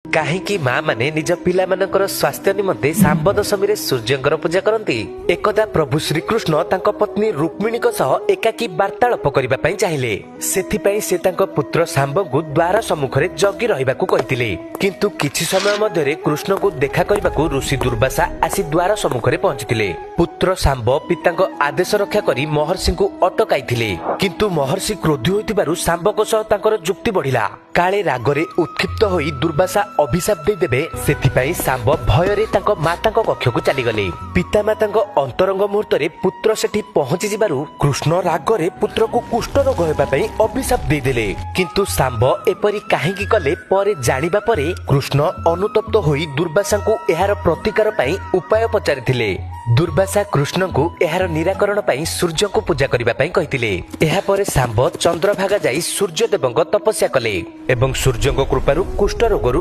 କାହିଁକି ମା ମାନେ ନିଜ ପିଲାମାନଙ୍କର ସ୍ୱାସ୍ଥ୍ୟ ନିମନ୍ତେ ଶାମ୍ବ ଦଶମୀରେ ସୂର୍ଯ୍ୟଙ୍କର ପୂଜା କରନ୍ତି? ଏକଦା ପ୍ରଭୁ ଶ୍ରୀକୃଷ୍ଣ ତାଙ୍କ ପତ୍ନୀ ରୁକ୍ମିଣୀଙ୍କ ସହ ଏକାକୀ ବାର୍ତ୍ତାଳାପ କରିବା ପାଇଁ ଚାହିଁଲେ। ସେଥିପାଇଁ ସେ ତାଙ୍କ ପୁତ୍ର ଶାମ୍ବଙ୍କୁ ଦ୍ୱାର ସମ୍ମୁଖରେ ଜଗି ରହିବାକୁ କହିଥିଲେ। କିନ୍ତୁ କିଛି ସମୟ ମଧ୍ୟରେ କୃଷ୍ଣଙ୍କୁ ଦେଖା କରିବାକୁ ଋଷି ଦୁର୍ବାସା ଆସି ଦ୍ୱାର ସମ୍ମୁଖରେ ପହଞ୍ଚିଥିଲେ। ପୁତ୍ର ଶାମ୍ବ ପିତାଙ୍କ ଆଦେଶ ରକ୍ଷା କରି ମହର୍ଷିଙ୍କୁ ଅଟକାଇଥିଲେ। କିନ୍ତୁ ମହର୍ଷି କ୍ରୋଧୀ ହୋଇଥିବାରୁ ଶାମ୍ବଙ୍କ ସହ ତାଙ୍କର ଯୁକ୍ତି ବଢିଲା। କାଳେ ରାଗରେ ଉତ୍କ୍ଷିପ୍ତ ହୋଇ ଦୁର୍ବାସା ଅଭିଶାପ ଦେଇଦେବେ, ସେଥିପାଇଁ ଶାମ୍ବ ଭୟରେ ତାଙ୍କ ମାତାଙ୍କ କକ୍ଷକୁ ଚାଲିଗଲେ। ପିତାମାତାଙ୍କ ଅନ୍ତରଙ୍ଗ ମୁହୂର୍ତ୍ତରେ ପୁତ୍ର ସେଠି ପହଞ୍ଚି ଯିବାରୁ କୃଷ୍ଣ ରାଗରେ ପୁତ୍ରକୁ କୁଷ୍ଠ ରୋଗ ହେବା ପାଇଁ ଅଭିଶାପ ଦେଇଦେଲେ। କିନ୍ତୁ ଶାମ୍ବ ଏପରି କାହିଁକି କଲେ, ପରେ ଜାଣିବା ପରେ କୃଷ୍ଣ ଅନୁତପ୍ତ ହୋଇ ଦୁର୍ବାସାଙ୍କୁ ଏହାର ପ୍ରତିକାର ପାଇଁ ଉପାୟ ପଚାରିଥିଲେ। ଦୁର୍ବାସା କୃଷ୍ଣଙ୍କୁ ଏହାର ନିରାକରଣ ପାଇଁ ସୂର୍ଯ୍ୟଙ୍କୁ ପୂଜା କରିବା ପାଇଁ କହିଥିଲେ। ଏହାପରେ ଶାମ୍ବ ଚନ୍ଦ୍ରଭାଗା ଯାଇ ସୂର୍ଯ୍ୟଦେବଙ୍କ ତପସ୍ୟା କଲେ ଏବଂ ସୂର୍ଯ୍ୟଙ୍କ କୃପାରୁ କୁଷ୍ଠ ରୋଗରୁ